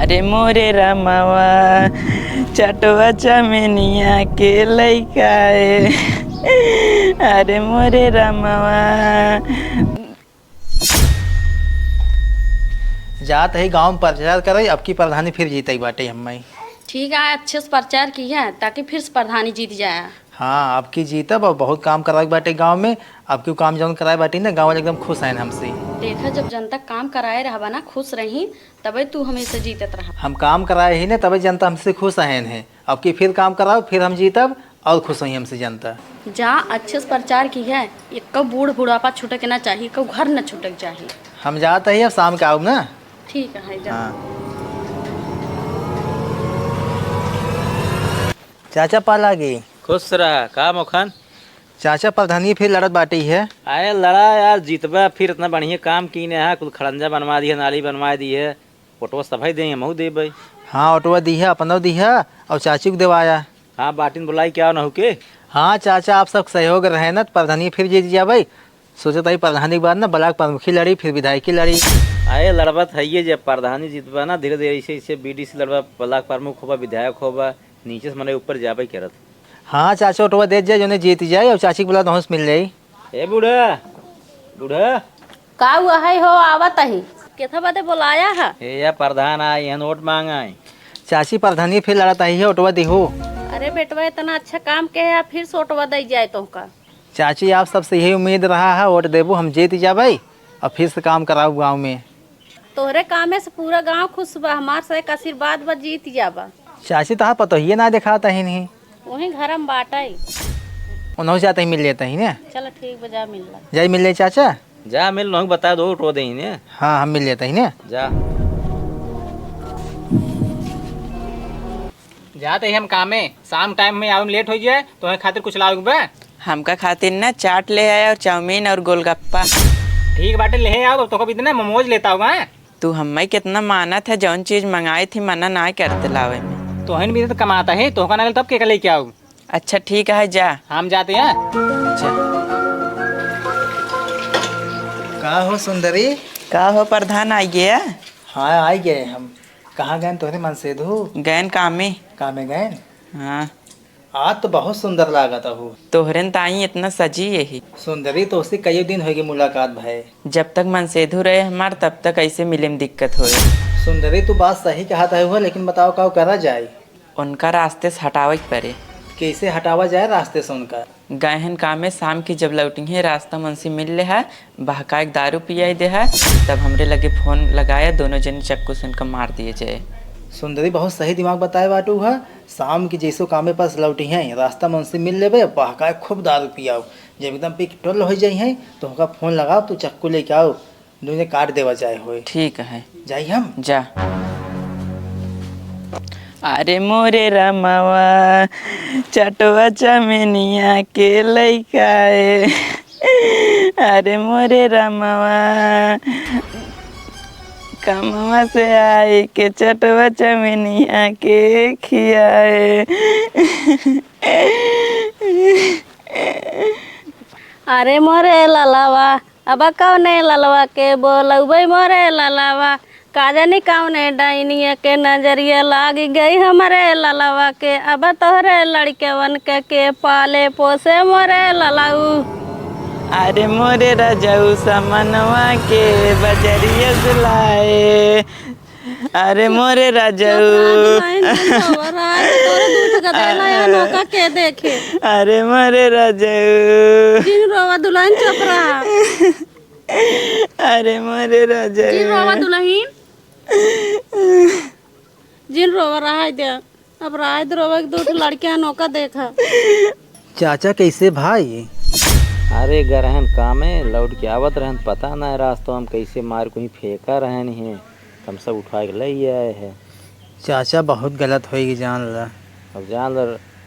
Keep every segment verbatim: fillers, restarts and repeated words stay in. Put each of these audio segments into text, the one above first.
रे मोरे रामवा, चटवा चमेनिया के लइका ए। अरे मोरे रामवा। जात ही गाँव में प्रचार करे, अब की प्रधानी फिर जीते बाटे हम्मे। ठीक है, अच्छे से प्रचार किहे, ताकि फिर से प्रधानी जीत जाए। हाँ, अब की जीतब और बहुत काम करावे बाटे गाँव में। अब की काम जौन कराए बाटी ना, गाँव वाले एकदम खुश हैं हमसे। देखा, जब जनता काम कराए रहबा ना, खुश रही, तबे तू हमेशा जीतत रहा। हम काम कराए ही ना, तबे जनता हमसे खुश हैं। अब की फिर काम कराओ, फिर हम जीतब और खुश होई हमसे जनता। जा, अच्छे से प्रचार किहे, एको बूढ़ बुढ़ापा छूटे के ना चाहिए, एको घर न छूटे के चाहिए। हम जात ही, अब शाम के आउब ना। ठीक है, जा। हाँ। चाचा पालागी। खुश रहा। का मोखन? चाचा, प्रधानी फिर लड़त बाटी है। अरे लड़ा यार, जीतबा फिर, इतना बढ़िया काम कीने है, कुल खड़ंजा बनवा दिए, नाली बनवा दिए, वोटवा सभई दे, हमहू देबे। हाँ, वोटवा दिहे, अपनो दिहे और चाची को देवाया। हाँ, बाटिन बुलाई क्या ना होके? हाँ चाचा, आप सब सहयोग रहे ना, तो प्रधानी फिर जीत जाबे। सोचत हई प्रधानी के बाद ना ब्लॉक प्रमुखी लड़ी, फिर विधायकी लड़ी। अरे लड़बत है ये, जब प्रधानी जीतबा ना, धीरे धीरे ऐसे ऐसे बीडीसी लड़बा, ब्लॉक प्रमुख होबा, विधायक होबा, नीचे से मने ऊपर जाबे करत। हाँ चाचा, वोटवा दे जाए, जोने जीत जाए और चाची के बुला तो मिल जाई। ए बूढ़ा, बूढ़ा। का हुआ है हो, आवत ही। केथा बदे बोलाया है? ए या प्रधान आई है, वोट मांगा है। चाची, प्रधानी फिर लड़त आई है, वोटवा दिहो। अरे बेटवा, इतना अच्छा काम के है, फिर से वोटवा दे जाए तोहका। चाची, आप सबसे यही उम्मीद रहा है, वोट देबू, हम जीत जाबे और फिर से काम कराऊ गाँव में। तोहरे कामे से पूरा गाँव खुश बा, हमार से एक आशीर्वाद बा, जीत जाबा। चाची, तोहार पतोहिए ना देखात ही नहीं। वहीं घर में बाटे। उन्हों से आते ही मिल लेते ही ने। चलो ठीक बा, जा मिल ला। जाई मिल ले चाचा। जा मिल, उन्हों बता दो, वोट दे ही ने। हाँ, हम मिल लेते ही ने। जा। जाते ही हम कामे, शाम टाइम में आवे में लेट हो जाए, तो हमें खातिर कुछ लाओ बे। हमका खातिर ना चाट ले आया और चाउमीन और गोलगप्पा। ठीक बाटे, ले आओ, अब तो कभी इतने मोमोज लेता होगा, हैं? तू हम्मे कितना मानत है, जौन चीज मंगाई थी मना ना करते लावे में। तोहन भी तो कमाता है, तोहका ना ले तब के लेके आऊ? अच्छा ठीक है, जा। हम जाते हैं। जा। का हो सुंदरी? का हो प्रधान, आई गया? हाँ, आई गए हम। कहाँ गए तोहरे मनसेधु? गए कामे। कामे गए? हाँ। आज तो बहुत सुंदर लागत हूँ। तोहरेन ताई इतना सजी यही। सुंदरी, तोहसे कई दिन होइगे मुलाकात भए। जब तक मनसेधु रहे हमार, तब तक ऐसे मिले में दिक्कत होए। सुंदरी, तू बात सही कहत है हो, लेकिन बताओ का करा जाए? उनका रास्ते से हटावे के पड़े। कैसे हटावा जाए रास्ते से उनका? गए हन कामे, शाम की जब लौटी हैं, रास्ता में उनसे मिल ले है, बहका के दारू पियाई दे है, तब हमरे लगे फोन लगाया, दोनों जने चक्कू से उनका मार दिए जाए। सुंदरी, बहुत सही दिमाग बताए बाटू है। शाम की जैसो कामे पास लौटी हैं, रास्ता में उनसे मिल लेबे, बहका के खूब दारू पियाओ। जब एकदम पी के टोल हो जाई हैं, तो उनका फोन लगाओ, तू चक्कू लेके आओ, दुने काट देवा जाए होए। ठीक है। जाई हम? जा। अरे मोरे रामवा, चटवा चमेनिया के लइका ए। अरे मोरे रामवा, कमवा से आई के चटवा चमेनिया के खियाए। अरे मोरे ललवा, अब कौने ललवा के बोलउबे मोरे ललवा, का जानी कौने डाइनिया के नजरिया लाग गई हमरे ललवा के। अब तोहरे लड़कवन के, के पाले पोसे मोरे ललऊ। अरे मोरे रजऊ समनवा के बजरिया से लाए। अरे मोरे राजाऊ। चुप रहा, दुल्हन, जिन रोवा रहा है, तोरे दूध का देला या नौका के देखे। अरे मोरे राजाऊ। जिन रोवा दुल्हन, चुप रहा। अरे मोरे राजाऊ। जिन रोवा दुल्हन। जिन रोवा रहा है दे। अब राय द्रोवक दो ठो लड़के अनोखा देखा। चाचा, कैसे भाई? अरे, गए रहन कामे, लौट के आवत रहन, पता ना रास्ता में कैसे मार कोई फेंका रहन है, हम सब उठा के ले आए हैं। चाचा, बहुत गलत होई गई, जान ला। अब जान ला,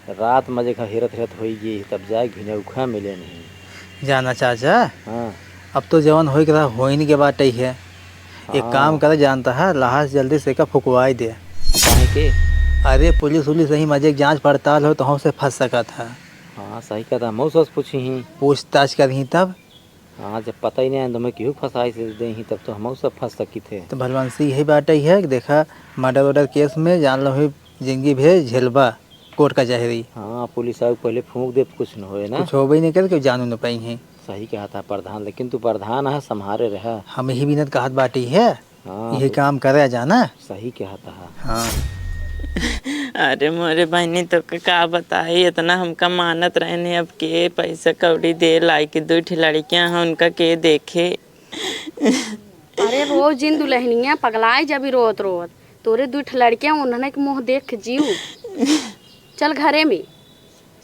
रात में देखा हेरत हेरत होई गई, तब जाए घिनौखा मिले नहीं। जाना चाचा, हाँ। अब तो जवन होई के रहा, होइन के बाटे है। एक हाँ। काम करे, जानता है, लहास जल्दी से का फुकवाई दे। काहे के? अरे, पुलिस उलिस यही मजे के जांच पड़ताल हो, तो हमसे फंस सकत है। हाँ, सही कहता, हम सोच पूछी ही। पूछताछ करही तब। हाँ, जब पता ही नहीं है, तुम्हें केहू फंसाई से देही, तब तो हमहू सब फंस सकित है। तो भलवंसी यही बात ही है कि देखा, murder order case में जान लो ही जिंदगी भर झेलबा कोर्ट कचहरी। हाँ, पुलिस आउ पहले फूंक दे, कुछ न होए ना। कुछ होबे नहीं करे, केहू जानू न पाई है। सही कहा था प्रधान, लेकिन तू प्रधान है, संभारे रहा। हम यही बिनत कहत बाटी है, हाँ, यही तो काम करे जाना। सही कहा था। हाँ। अरे मोरे बहिनी, तोके का बताई, इतना हमका मानत रहने, अब के पैसा कौड़ी दे लाई कि दुइ ठे लड़कियां हैं, उनका के देखे। अरे रोज जिन दुल्हनिया पगलाए जबी रोत रोत, तोरे दुइ ठे लड़कियां उन्हने के मुंह देख जीव। चल घरे में।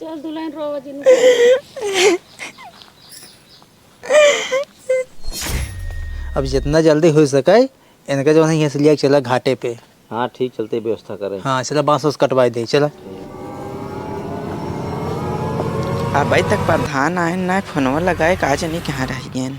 चल दुल्हन रोवा जिन। अब जितना जल्दी हो सके इनका जो है यहाँ से लिया के चला घाटे पे। हाँ ठीक, चलते व्यवस्था करें। हाँ चला, बांस उस कटवाए दे, चला। अबे तक प्रधान आए ना, फोनवा लगाए का जानी कहाँ रह गए।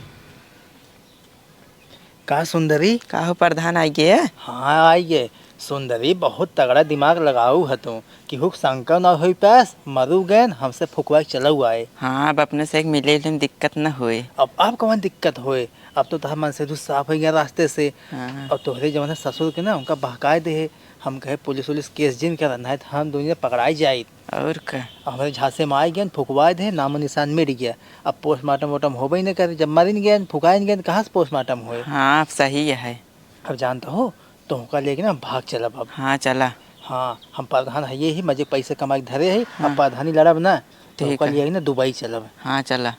का सुंदरी? का हो प्रधान, आई गए? हाँ आई गए। सुंदरी बहुत तगड़ा दिमाग लगाऊ है तू, केहू के शंका ना होई पास, मरू गए हमसे फुकवा के चलऊ आए। हाँ, अब अपने से एक मिले उले में दिक्कत न होए। अब अब कौन दिक्कत होए, अब तो तहार मन से तू साफ हो गया रास्ते से। हाँ। और तोहरे जवन है ससुर के ना उनका बहकाए दे है, हम कहे पुलिस उलिस केस जिन कर, नहीं तो हम दुनिया पकड़ाई जाइत। और का? हमरे झांसे में आ गए, फुकवा दे, नामो निशान मिट गया। अब पोस्टमार्टम वोटम होबे ही नहीं करे, जब मरिन गए, फुकाइन गए, कहाँ से पोस्टमार्टम होए? हाँ, अब सही है। अब जानता हो, तो उनका लेके ना भाग चलब अब। हाँ, चला। हाँ, हम प्रधान है ये ही, मजे पैसे कमाई के धरे है, हाँ। अब प्रधानी लड़ब ना, तो ठीक उनका है। लिए ही ना दुबई चलब। हाँ, चला।